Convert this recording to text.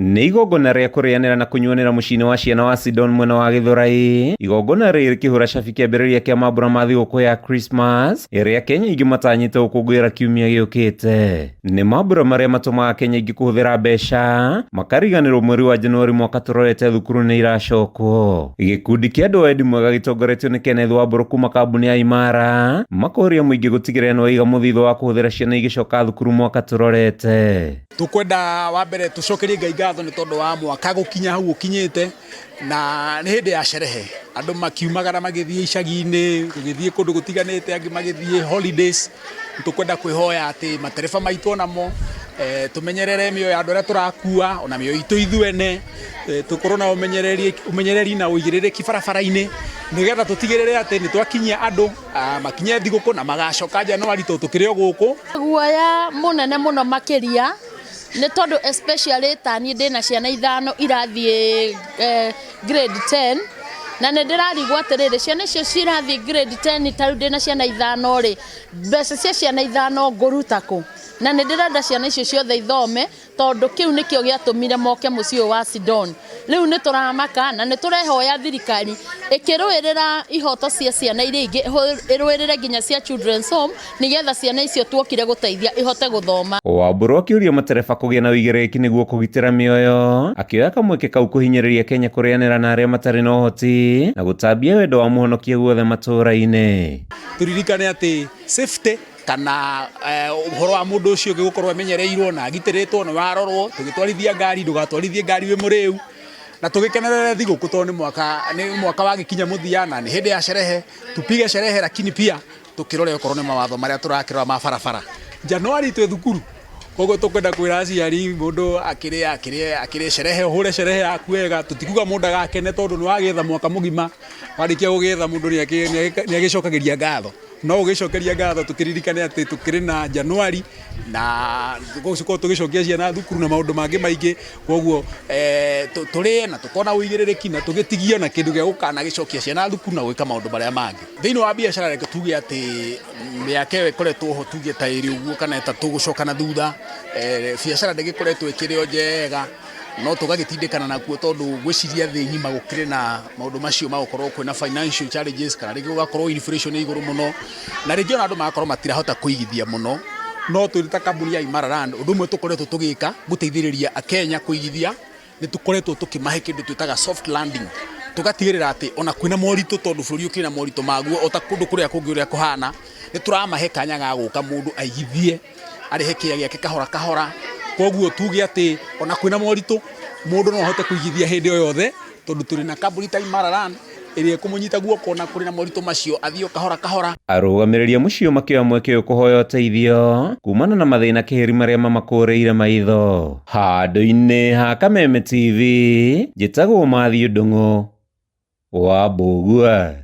Nĩ igongona rĩa kũrĩanĩra na kũnyuanĩra mũciĩ-inĩ wa ciana wa Sidon mwena wa Gĩthũrai. Igongona rĩrĩ rĩkĩhũra cabi kĩambĩrĩria kĩa mambũra ma thigũkũ ya Christmas ĩrĩa Kenya aingĩ matanyĩte gũkũngũĩra kiumia gĩũkĩte. Nĩ mambũra marĩa matũmaga Kenya aingĩ kũhũthĩra mbeca makariganĩrwo mweri wa Januari mwaka tũrorete thukuru nĩ iracokwo. Gĩkundi kĩa andũ a wendi mwega gĩtongoretio nĩ Kenneth Wambũrũ kuma kambuni ya Imara makoria mũingĩ gũtigĩrĩra nĩwaiga mũthithũ wa kũhũthĩra ciana igĩcoka thukuru mwaka tũrorete. Tũkwenda wa mbere tũcokerie Ngai ngatho nĩ tondũ wa mwaka gũkinya hau ũkinyĩte, na nĩ hĩndĩ ya sherehe, andũ makiumagara magĩthiĩ icagi-inĩ, gũgĩthiĩ kũndũ gũtiganĩte, angĩ magĩthiĩ holidays. Nĩ tũkwenda kwĩhoya atĩ matereba maitũ onamo tũmenyerere mĩoyo ya andũ arĩa tũrakua, ona mĩoyo itũ ithuene, tũkorwo na ũmenyereri, ũmenyereri na ũigĩrĩrĩki barabara-inĩ, nĩgetha tũtigĩrĩre atĩ nĩ twakinyia andũ makinye thigũkũ na magacoka Januari tondũ tũkĩrĩ o gũkũ. Guoya mũnene mũno makĩria nĩ tondũ especially ta niĩ ndĩna ciana ithano irathiĩ grade 10 na nĩ ndĩrarigwo atĩrĩrĩ, ciana icio cirathiĩ grade 10 ta rĩu ndĩna ciana ithano rĩ, mbeca cia ciana ithano ngũruta kũ? Na nĩ ndĩrenda ciana icio ciothe ithome tondũ kĩu nĩkĩo gĩatũmire moke mũciĩ ũyũ wa Sidon. Rĩu nĩ tũramaka na nĩ tũrehoya thirikari ĩkĩrũĩrĩra ihoto cia ciana iria ingĩ, ĩrũĩrĩre nginya cia Children's Home nĩgetha ciana icio tuokire gũteithia ihote gũthoma. Wambũrũ akĩũria matereba kũgĩa na ũigĩrĩrĩki nĩguo kũgitĩra mĩoyo, akĩoya kamweke kau kũhinyĩrĩria Kenya kũrĩanĩra na arĩa matarĩ na ũhoti na gũtambia wendo wa mũhonokia guothe matũũra-inĩ. Tũririkane atĩ safety kana ũhoro wa mũndũ ũcio ũngĩ gũkorwo amenyereirwo na agitĩrĩtwo nĩ warorwo, tũgĩtwarithia ngari ndũgatwarithie ngari wĩ mũrĩu, na tũgĩkenerere thigũkũ tondũ nĩ mwaka, nĩ mwaka wagĩkinya mũthia na nĩ hĩndĩ ya sherehe, tupige sherehe lakini pia tũkĩrore okorwo nĩ mawatho marĩa tũrakĩrora ma barabara. Januari twĩ thukuru, koguo tũkwenda kwĩra aciari mũndũ akĩrĩe akĩrĩe akĩrĩe sherehe, ũhũre sherehe yaku wega, tũtikuga mũndũ ndagakene tondũ nĩ wagĩetha mwaka mũgima, warĩkia gũgĩetha mũndũ nĩ agĩcokagĩria ngatho. No gũgĩcokeria ngatho tũkĩririkane atĩ tũkĩrĩ na Januari na gũkorwo tũgĩcokia ciana thukuru na maũndũ mangĩ maingĩ, koguo tũrĩe na tũkorwo na ũigĩrĩrĩki na tũgĩtigie na kĩndũ gĩa gũkanagĩcokia ciana thukuru na gwĩka maũndũ marĩa mangĩ. Thĩinĩ wa biacara reke tuge atĩ mĩaka ĩyo ĩkoretwo ho tuge ta ĩrĩ ũguo kana ĩtatũ gũcoka na thutha, biacara ndĩgĩkoretwo ĩkĩrĩ o njega. No tũgagĩtindĩkana nakuo tondũ ngwĩciria thĩ ng'ima gũkĩrĩ na maũndũ macio ma gũkorwo kwĩna financial challenges kana rĩngĩ gũgakorwo inflation ĩ igũrũ mũno na rĩngĩ ona andũ magakorwo matirahota kũigithia mũno. No twĩ ta kambuni ya Imara Land ũndũ ũmwe tũkoretwo tũgĩka gũteithĩrĩria Akenya kũigithia nĩ tũkoretwo tũkĩmahe kĩndũ twĩtaga soft landing, tũgatigĩrĩra atĩ ona kwĩna moritũ tondũ bũrũri ũkĩrĩ na moritũ maguo o ta kũndũ kũrĩa kũngĩ ũrĩa kũhana, nĩ tũramahe kanya ga gũka mũndũ aigithie arĩhe kĩya gĩake kahora kahora, koguo tuge atĩ ona kwĩna moritũ mũndũ no ahote kũigithia hĩndĩ o yothe tondũ tũrĩ na kambuni ta Imara Land ĩrĩa ĩkũmũnyita guoko ona kũrĩ na moritũ macio athiĩ o kahora kahora. Arũgamĩrĩri a mũciĩ ũyũ makĩoya mweke ũyũ kũhoya ũteithio kumana na mathĩna kĩhĩri marĩa mamakũrĩire maitho. Handũ-inĩ ha Kameme TV, njĩtagwo Matthew Ndung'u wa Mbũgua.